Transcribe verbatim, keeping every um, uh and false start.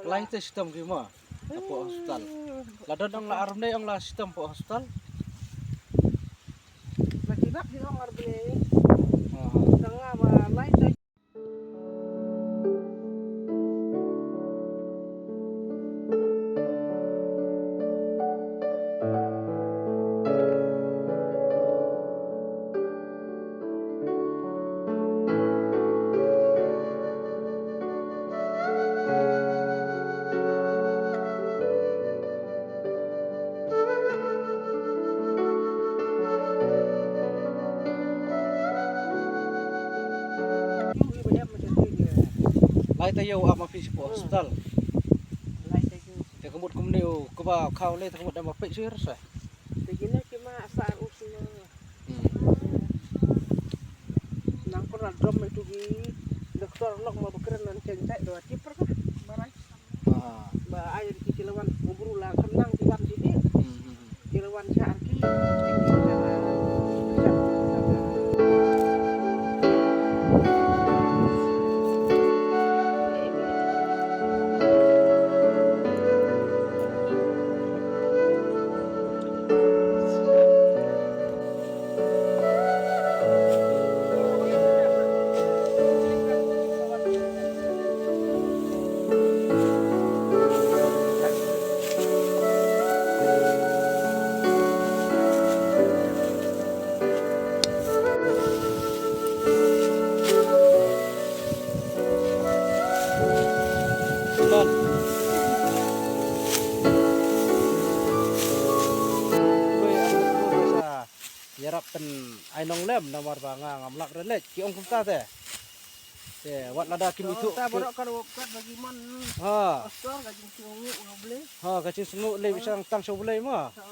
Lai te shitom ki mo. Hapoh hospital. La don ong la ar bnai ong la shitom hapoh hospital. La ki rap hi ong ar bnai. Tang nga ba lai te. Lai taïew ap ma phi sha hospital. Te ka mut kumne u kaba khaw lei te ka mut da ma peit shuh sa. Te kine ki ma asar u sino. Hmm. Nang ko na dom itu ki doktor lok ma bakren nan cheng chai do tip ka. Barai. Ah. Ba ai ki ki la wan u bru la kham nang ki wan ki ki. Hmm, hmm, hmm. Ki la wan sha ar ki. Ïarap pyn ai nong lem namar ba nga ngam lak re leit ki ong kumta te. Te wat lada kim ithuh. Ta baroh ka ruh kat bagi mon. Ha. Osor ka jingsngew u Blei. Ha, ka jingsngew lei. Ha. Bishar tang sha u Blei mo. Ha.